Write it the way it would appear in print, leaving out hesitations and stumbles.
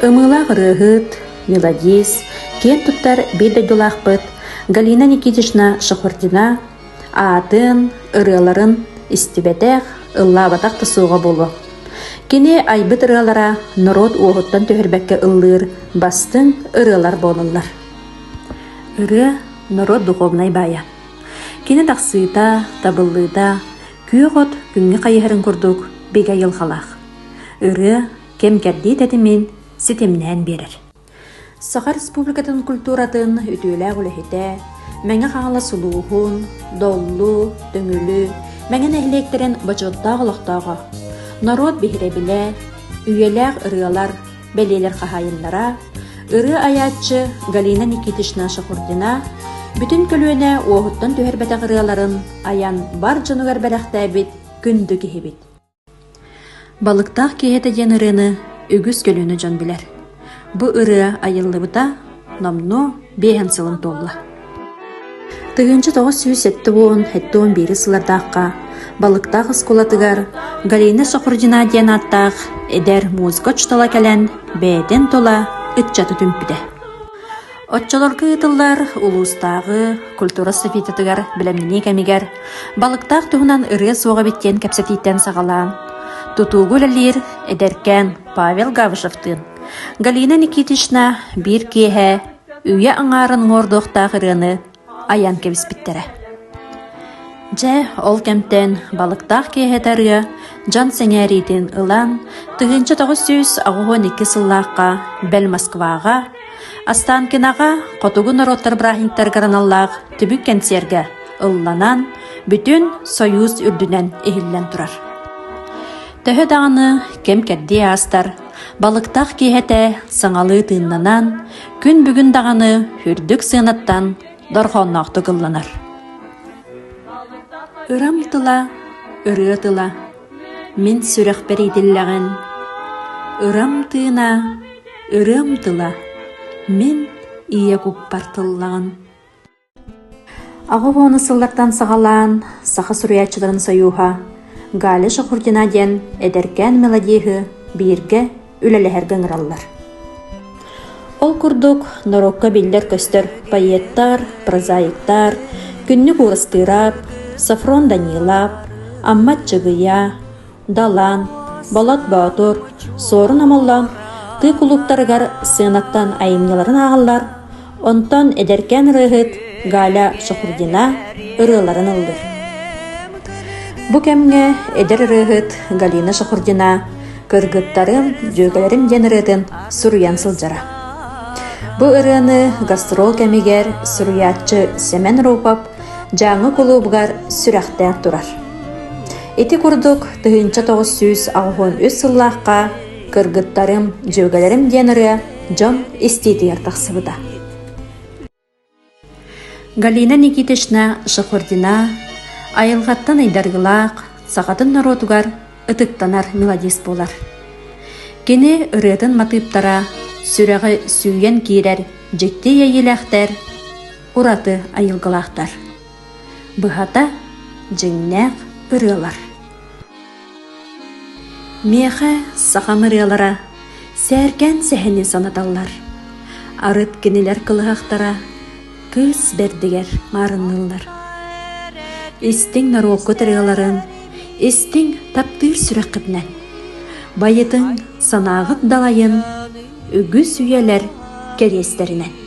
Ымыылаах ырыаһыт, мелодист, киэн туттар биир дойдулаахпыт Галина Никитична Шахурдина аатын, ырыаларын истибэтэх, ыллаабатах да суоҕа буолуо. Кини айбыт ырыалара норуот уоһуттан түһэрбэккэ ыллыыр бастыҥ ырыалар буолаллар. Ырыа норуот духовнай баайа. Кини тахсыыта, табыллыыта күөх от күҥҥэ хайыһарын курдук бигэ айылҕалаах. Ырыа кэм-кэрдии тэтимин ситимнээн биэрэр. Саха Республикатын культуратын үтүөлээх үлэһитэ, Мэҥэ Хаҥалас улууһун, Доллу, Төҥүлү, Мэҥэ нэһилиэктэрин бочуоттаах олохтооҕо, норуот биһирэбилэ, үйэлээх ырыалар, бэлиэлэр хаһаайыннара, ырыа айааччы Галина Никитична Шахурдина бүтүн көлүөнэ уоһуттан түһэрбэтэх ырыаларын айан бар дьонугар бэлэхтээбит күндү киһибит. Балыктаах киэһэтэ диэн ырыаны үгүс көлүөнэ дьон билэр. Бу ырыа айыллыбыта номнуо биэһэн сылын туолла. 1970-71 сыллардаахха Балыктаах оскуолатыгар Галина Сохрудина диэн ааттаах эдэр музыка учуутала кэлэн бэйэтин тула ыччаты түмпүтэ. Оччолорго ыытыллар улуустааҕы культура софитатыгар бэлэмнэнии кэмигэр балыктаах туһунан ырыа суох эбит диэн кэпсэтииттэн саҕалаан, тутууга үлэлиир эдэркээн Павел Гавышевтыын Галина Никитична биир киэһэ үйэ аҥаарын уҥуордуохтаах ырыаны айан кэбиспиттэрэ. Дьэ, ол кэмтэн балыктаах киэһэтэ ырыа дьон сэҥээриитин ылан, 1982 сыллаахха бэл Москваҕа, Останкиноҕа хотугу норуоттар бырааһынньыктарыгар аналлаах түмүк кэнсиэргэ ылланан, бүтүн Сойуус үрдүнэн иһиллэн турар. Төһө даҕаны кэм-кэрдии аастар, балыктаах киэһэтэ саҥалыы тыыннанан, күн бүгүн даҕаны үрдүк сыанаттан дорҕоонноохтук ылланар. Ырам тыла, ырыа тыла, мин сүрэхпэр иитиллэҕин. Ырам тыына, ырыам тыла, мин ийэ куппар тыллаҕын. Аҕа уонус сыллартан саҕалаан Саха суруйааччыларын сойууһа Галя Шахурдина диэн эдэркээн мелодиһы бииргэ үлэлэһэргэ ыҥыраллар. Ол курдук норуокка биллэр-көстөр поэттар, прозаиктар Күннүк Уурастыырап, Софрон Данилов, Амма Аччыгыйа, Далан, Болот Боотур, Суорун Омоллоон тыы кулууптарыгар сценаттан айымньыларын ааҕаллар, онтон эдэркээн ырыаһыт Галя Шахурдина ырыаларын ыллыыр. Бу кэмҥэ эдэр ырыаһыт Галина Шахурдина «Кыргыттарым, дьүөгэлэрим» диэн ырыатын суруйан сылдьара. Бу ырыаны гастрол кэмигэр суруйааччы Сэмэн Рупов Дьааҥы кулуубугар сүрэхтээн турар. Ити курдук 1983 сыллаахха «Кыргыттарым, дьүөгэлэрим» диэн ырыа дьон истиитигэр тахсыбыта. Галина Никитична Шахурдина айылҕаттан айдаргылаах сахатын норуотугар ытыктанар мелодист буолар. Кини ырыатын матыыптара сүрэҕи сүүйэн киирэр дьикти иэйиилээхтэр, ураты айылгылаахтар. Быһата, дьиҥнээх ырыалар. Миэхэ сахам ырыалара сээркээн сэһэни санаталлар. Арыт кинилэр кылыһахтара кыыс бэрдигэр маарынныыллар. Истиҥ норуоккут ырыаларын, истиҥ таптыыр сүрэххитинэн, байытыҥ санааҕыт далайын үгүс үйэлэр кэриэстэринэн.